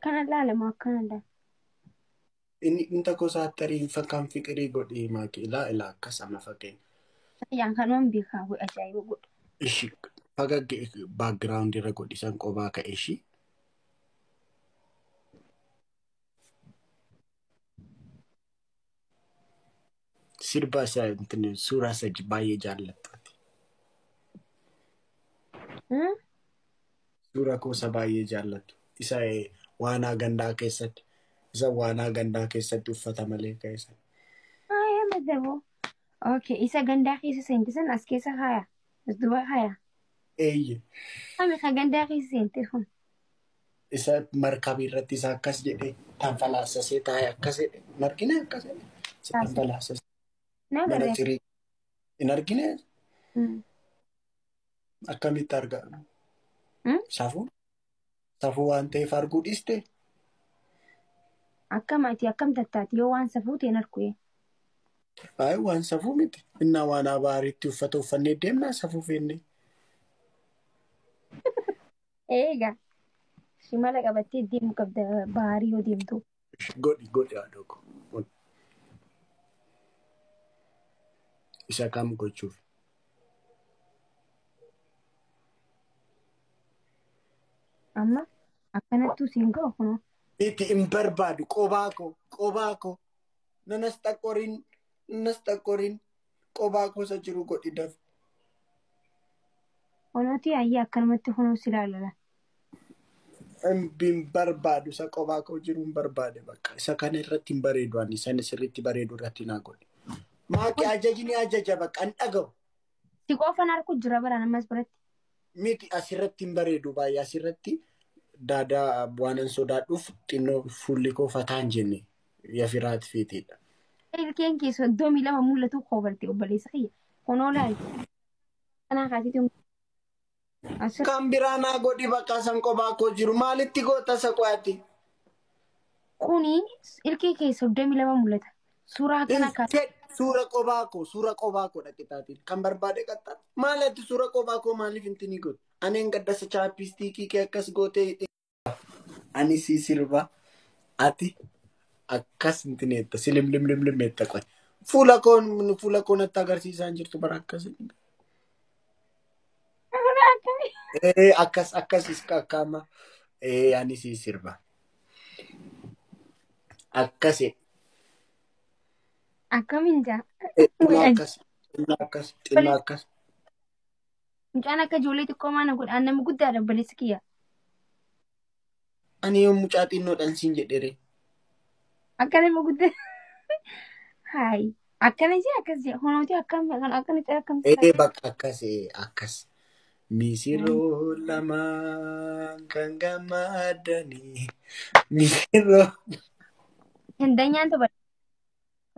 Akkana laalamu akkana laala. Inni inta gosa tarii fakkaan fiqirii godhee maaki ilaa ilaa akkas amma fakkeenya. Yaan kanumaan beekaa godha ajaa'iba godha. Ishi fagagge background irra godhisan qobaa ka'e ishi. Sirba isaa intini suuraa isa baay'ee jaallattu. Suura koo isa baay'ee jaallattu. Isa waanaa gandaa keessatti isa waanaa gandaa keessatti uffata malee ka'e sana. Aya madabo. Okay, isa gandaa keessa seente san as keessa haaya. As duuba haaya. Eeyye. Ami ka gandaa keessa seente kun. Isa markabii irratti isa akkas jedhee tanfalaasasee taa'ee akkas jedhe. Hin argine akkas jedhe. Isa tanfalaasasee Na mana garee. cirii. Hin argine akkamitti argaa? Safuu? Safuu waan ta'eef arguu dhiiste? Akkam ati akkam tattaati yoo waan safuu ta'e hin argu. Baay'ee waan safuu miti. Innaa waan abaariitti uffata uffannee deemnaa safuu feenne. Eega shimala qabattee deemuu qabda baarii yoo deemtu. Godhi godhi haadha koo. Godhi. Isa kam gochuuf? Amma akkanattuu siin ga'u kunoo. Itti hin barbaadu qobaa koo qobaa koo nanas xaqqoriin nanas xaqqoriin qobaa koo isa jiru godhi dafi. Kunooti ayyaa akkanumatti kunoo si ilaalala. Hin barbaadu isa qobaa koo jiru hin barbaade bakka isa kana irratti hin bareedu ani sana sirriitti bareedu irratti naa godhi. Maaki ajajni ajaja bakka hin dhaga'u. Si qofan harku jira baraan ammas biratti. Miti asirratti hin bareedu baay'ee asirratti daadaa waanan sodaadhuuf xinnoo fuulli koo fataa hin jenne yafiraat fiitiidha. Ilkeen kee 32 mul'atu koobalte obboleessa kiyya. Kunoo laali. Kanaa kaasitu asirra. Kan biraa naa godhi bakka san qobaa koo jiru maalitti goota isa qo'aati? Kuni ilkee kee 32 mul'ata. Suuraa akkana kaas. Suura qobaa koo suura qobaa koo dhaqitaatiin kan barbaade qaxxaa maal ati suura qobaa koo maaliif intinii goote? Ani hin gaddasa chaappistiikii kee akkas gootee ani sii sirba ati akkas intineetta silimlimlimlimeetta qoy fuula koo fuula koo natti agarsiisaa hin jirtu bara akkas. Ee akkas akkas iska akkaama ee ani sii sirba akkasi. Akkamiin jaa? Xinnoo akkas xinnoo akkas xinnoo akkas. Mucaan akka ijoollee xiqqoo maana godha. Nama guddaadha obboleessi kiyya. Ani yoo mucaa xinnoodhaan siin jedhere. Akka nama guddaa. Hayi. Akkana jee akkas jee. Kunooti akkam kan akkana jee akkam. Ee bakka akkas ee akkas. Misirroo lamaan kan gammadanii. Misirroo. Hindanyaan tapha.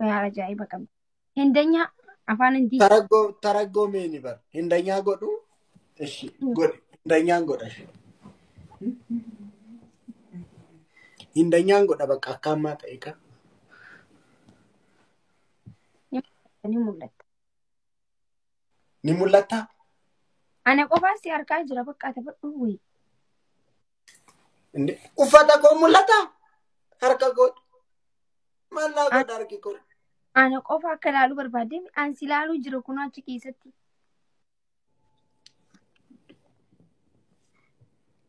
Yaa ajaa'iba qabda. Hindanyaa afaan hindii. Taraggoo taraggoo meeni bar. Hindanyaa godhu. Ishi godhi. Hindanyaan godha. Hindanyaan godha bakka akka ammaa ta'e ka. Ni mul'ata. Ni mul'ata. Ana qofaa si harkaa jira bakka taphadhu wayi. Uffata koo mul'ata. Harka koo. Maal naa godha harki koo. Ana qofa akka ilaaluu barbaadde an si ilaaluu jira kunoo achi keessatti.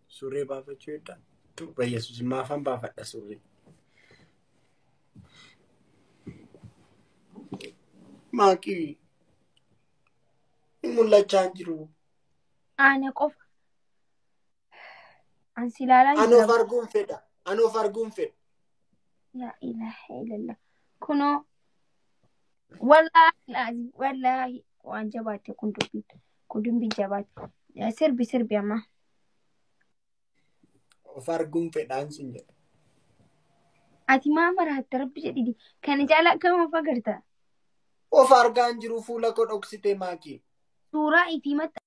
Surree baafachuu hedda. Tuba Yesuus maafan baafadha surree. Maakii hin mul'achaa hin jiru. Ana qofa. An si ilaalaa Ani of jira. arguun fedha. Ani of arguun fedha. Laa ilaaha illallah. Kunoo wallaahi laazim wallaahi waan jabaatte kun dubbiin kun dubbiin jabaatte. Sirbi sirbi amma. Of arguun fedhaan sin jedha. Ati maa maraatte rabbi jedhidi. Kana caalaa akkam of agarta? Of argaa hin jiru fuula koo dhoksite maakii. Suuraa ifii maxxansa.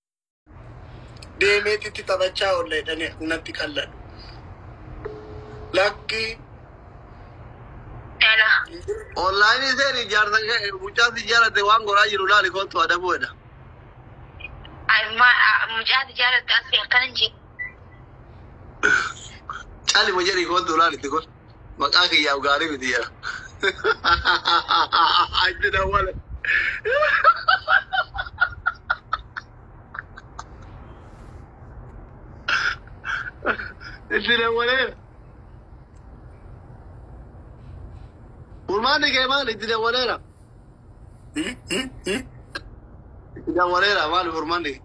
Deemeetitti taphachaa oolla jedhanii natti qalladhu. Lakki. Online seeni jaarsa mucaa si jaalate waan godhaa jiru laali kottu adabuudha. Mucaa jaalladhu asii akkana hin jedhu. Calima jedhi kootu laal itti kun. Maqaa kiyyaaf gaarii miti jedha. Itti dawwale. Itti dawwaleera. Furmaanni kee maali? Itti dawwaleera. Itti dawwaleera maali furmaanni kee?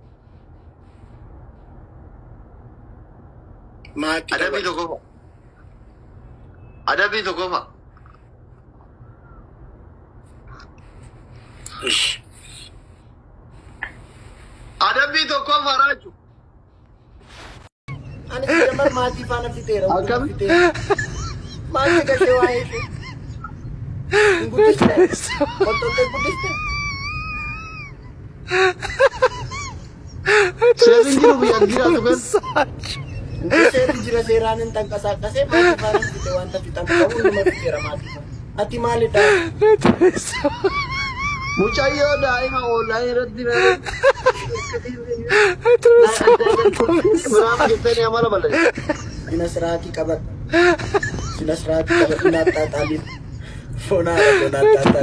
Maatii Adabbii dabala. tokko fa'a. Adabbii tokko fa'a. Ish. Adabbii tokko fa'a raaju. Ani jamar maatii faana fixeera. Hunduma Akkami? fixeera. Maaltu gashee waa'ee ishee? Hin guddiste? Qottottee guddiste? Seerri hin jiru biyya ati jiraattu keessa. Inni seerri jira seeraan hin tanqasaaqasee maatii faana fixe wanta fixan qabu hunduma fixeera maatii faana. Ati maalidha? Mucayyoo daa'ima oonlaayinii irratti biraama jettanii amala balleessa. Sina siraatii qabadhu. Sina siraatii qabadhu naaxxaaxaaliin. Fonaadha fonaadha.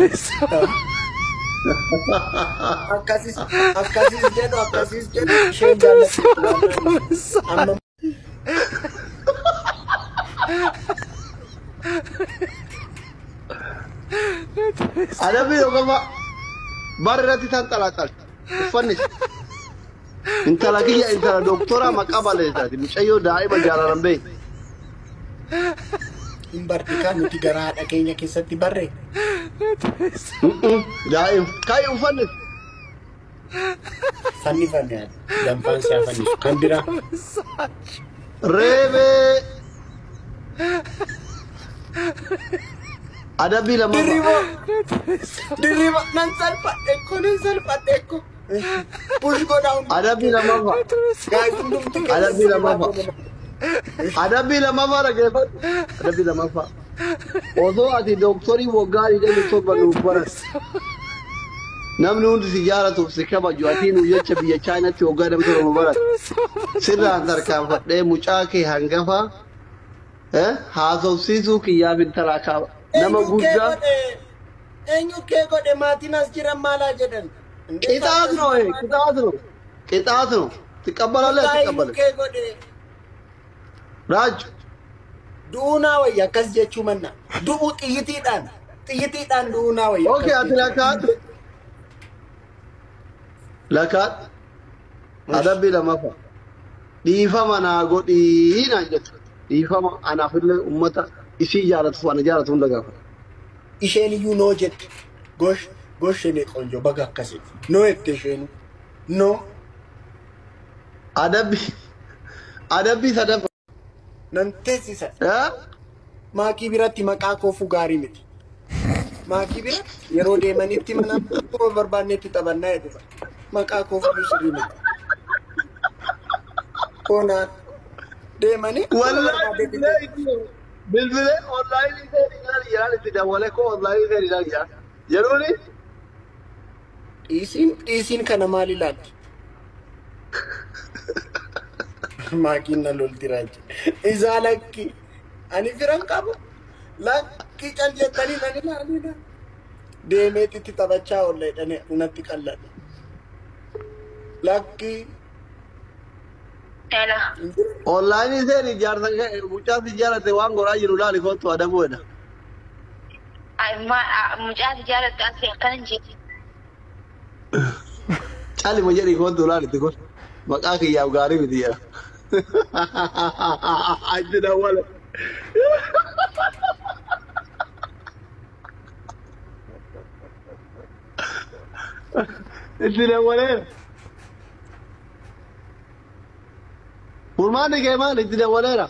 Akkasis akkasis jedhu akkasis jedhu isheen jaallatti amma Adabbii tokko fa'a. Bara irratti tan xalaaxal. Uffanni intala kiyya intala doktora maqaa balleessaati. Mucayyoo daa'ima jaalalan beeku. hin barti kan nuti gara haadha keenya keessatti barre. Daa'ima. Kayi uffanni. Fannifanne ati danfaan si hafannisu kan biraa. Reebee. Adabbii lammaffaa. Dirribo dirribo nan salphadhe ko nan salphadhe ko. Push godhaa hundi. Adabbii lammaffaa. Gaayis hundumti keessa Adabbii lammaffaa. Adabbii lammaffaa dhaggeeffadhu. Adabbii lammaffaa. Osoo ati dooktorii waggaa 27 nuuf baratte. Namni hundi si jaalatuuf si kabaju ati nu jecha biyya Chaayinaatti waggaa 27 baratte. Sirraan tarkaanfadhee mucaa kee hangafa haasofsiisuu kiyyaaf intalaa kaaba. Nama Eenyu kee guddaa. godhe? Eenyu kee godhe maatiin as jiran maalaa jedhan? Qixaas ነው ይሄ ቅጣት ነው ቅጣት ነው። ትቀበላለህ Eenyu አትቀበልም? kee godhe? ራጅ Du'uu naa wayya akkas jechuu manna. Du'uu xiyyitiidhaan xiyyitiidhaan du'uu naa wayya ኦኬ akkas አት jechuu. ለካት ለካት adabbii lammaffaa dhiifama naa godhii naan jettu dhiifama anaafillee ummata isii jaalatuuf ana jaalatu hunda gaafata. Isheen iyyuu noo jette. Gosh gosh isheen qonjoo baga akkasitti. Noo jette isheen. Noo Adabbii adabbii sadaffaa nan teessisa. Maakii biratti maqaa koofuu gaarii miti. Maakii biratti yeroo deemanitti mana akkuma barbaannetti taphannaa jedhu. Maqaa koofuu sirrii miti. Koonaan deemanii akkuma Wallaahi barbaannetti bilbilee bilbilee onlaayinii seeni ilaali jedhaan itti dawwalee koo onlaayinii seeni ilaali jedhaan jedhuuni dhiisiin dhiisiin kana maal ilaalti? Maakiin na lolti raaji. Isaa lakki ani firan qabu lakki cal jettanii nan ilaalina. Deemeetitti taphachaa oolla jedhanii natti qalladha. Lakki Hello. onlaayinii seeni jaarsa mucaa si jaalate waan godhaa jiru ilaali kootu adabuu jedha. Mucaa jaallattu asii akkana jetti. Calima jedhi kootu ilaali itti kun maqaa kiyyaaf gaarii miti jedha. Itti dawwale. Itti dawwaleera. Furmaanni kee maali? Itti dawwaleera.